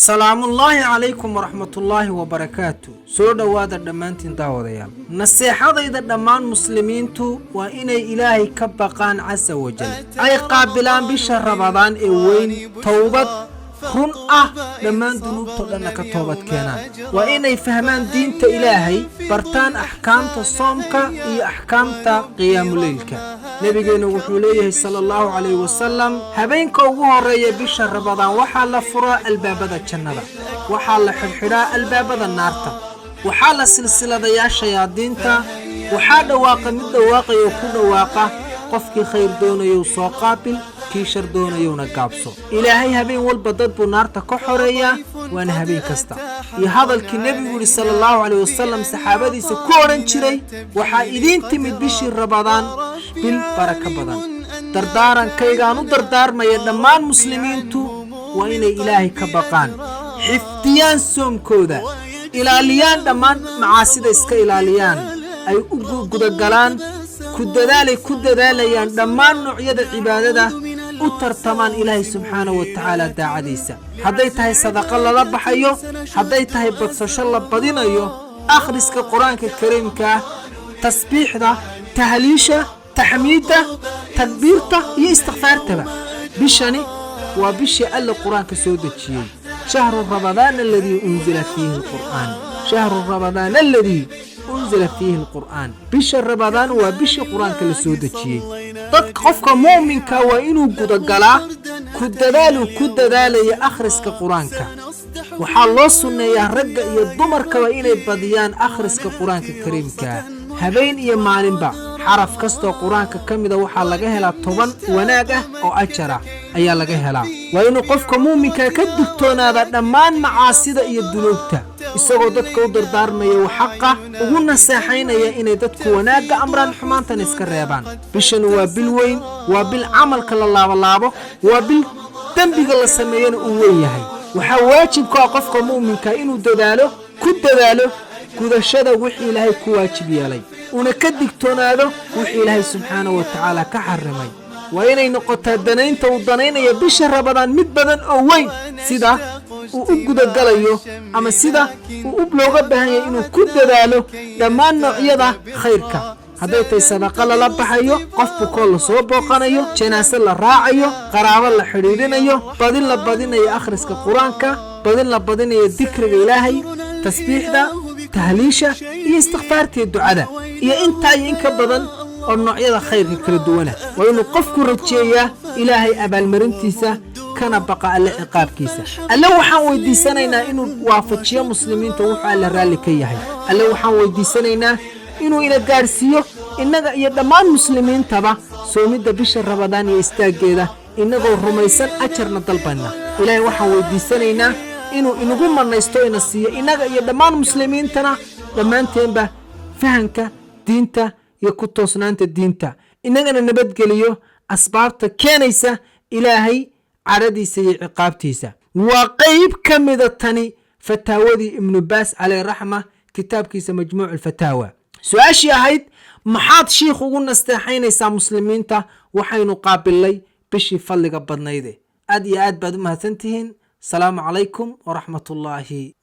Salaamullaahi calaykum waraxmatullaahi wabarakaatu. Soo dhowaada dhammaantiin, daawadayaal. Naseexadayda dhammaan muslimiintu waa inay Ilaahay ka baqaan casa wajal, ay qaabilaan bisha Rabadaan ee weyn towbad run ah, dhammaan dunuubtoo dhanna ka toobad keenaan. Waa inay fahmaan diinta Ilaahay, bartaan axkaamta soomka iyo axkaamta qiyaamuleylka. Nebigeennu wuxuu leeyahay, sala Allahu calayh wasalam: "Habeenka ugu horreeya bisha Rabadaan waxaa la furaa albaabada jannada, waxaa la xidhxidhaa albaabada naarta, waxaa la silsiladayaa shayaadiinta, waxaa dhawaaqa mid dhawaaqayo ku dhawaaqa: 'Qofkii khayr doonayow soo qaabil, kii shar doonayowna gaabso.' Ilaahay habeen walba dad buu naarta ka xoreeyaa, waana habeen kasta." Iyo hadalkii Nebigu yidhi, sala Allahu calayh wasalam, saxaabadiisa ku odhan jiray: "Waxaa idiin timid bishii Rabadaan, bil baraka badan." Dardaarankaygaan u dardaarmaya dhammaan muslimiintu waa inay Ilaahay ka baqaan, xifdiyaan soomkooda, ilaaliyaan dhammaan macaasida, iska ilaaliyaan, ay u gudagalaan ku dadaalay ku dadaalayaan dhammaan noocyada cibaadada, u tartamaan Ilaahay subxaanahu wa tacaala daacadiisa, hadday tahay sadaqo lala baxayo, hadday tahay badsasho la badinayo akhriska Qur-aanka Kariimka ah, tasbiixda, tahliisha, taxmiidda, takbiirta iyo istikfaartaba. Bishani waa bishii Alle Qur-aanka soo dejiyey: شهر رمضان الذي أنزل فيه القرآن، شهر رمضان الذي أنزل فيه القرآن. Bisha Rabadaan waa bishii Qur-aanka la soo dejiyey. Dadka, qofka mu'minka waa inuu gudagalaa ku dadaaluu ku dadaalaya akhriska Qur-aanka. Waxaa loo sunneeyaa ragga iyo dumarkaba inay badiyaan akhriska Qur-aanka Kariimka habeen iyo maalinba. Xaraf kastoo Qur-aanka ka mida waxaa laga helaa 10 wanaag ah oo ajar ah ayaa laga helaa. Waa inuu qofka muuminka ka digtoonaada dhammaan macaasida iyo dunuubta, isagoo dadka u dardaarmaya u xaqa ugu naseexaynaya inay dadku wanaagga amraan, xumaantana iska reebaan. Bishan waa bil weyn, waa bil camalka la laabolaabo, waa bil dembiga la sameeyana uu weyn yahay. Waxaa waajib ku ah qofka mu'minka inuu dadaalo, ku dadaalo gudashada wixii Ilaahay ku waajib yeelay, una ka digtoonaado wixii Ilaahay subxaanahu wa tacaala ka xarimay. Waa inay noqotaa danaynta uu danaynaya bisha Rabadaan mid badan oo weyn, sida uu u gudagalayo ama sida uu u looga baahan yahay inuu ku dadaalo dhammaan noocyada khayrka, hadday tahay sadaqa lala baxayo, qof bukoo la soo booqanayo, janaase la raacayo, qaraabo la xidhiidhinayo, badin la badinayo akhriska Qur-aanka, badin la badinayo dikriga Ilaahay, tasbiixda, tahliisha iyo istikfaartiiyo ducada, iyo intaa iyo in ka badan oo noocyada khayrka kala duwana. Waa inuu qofku rajeeyaa Ilaahay abaalmarintiisa, kana baqa Alle ciqaabkiisa. Alle waxaan weydiisanaynaa inuu waafajiyo muslimiinta wuxuu Alle raalli ka yahay. Alle waxaan weydiisanaynaa inuu ina gaadhsiiyo, innaga iyo dhammaan muslimiintaba, soomidda bisha Rabadaan iyo istaaggeeda, innagoo rumaysan, ajarna dalbanna. Ilaahay waxaan weydiisanaynaa inuu inagu mannaysto, ina siiyo, innaga iyo dhammaan muslimiintana dhammaanteenba, fahanka diinta iyo ku toosnaanta diinta, innagana nabadgeliyo asbaabta keenaysa Ilaahay cadhadiisa iyo ciqaabtiisa. Waa qayb ka mida tani fataawadii Ibnu Baas caleyh raxma, kitaabkiisa Majmuuc Alfataawa. Su-aashii ahayd: "Maxaad shiikh ugu nasteexaynaysaa muslimiinta?" Waxaynu qaabilnay bishii fadliga badnayde. Aad iyo aad baad u mahadsan tihiin. Asalaamu calaykum waraxmatullaahi.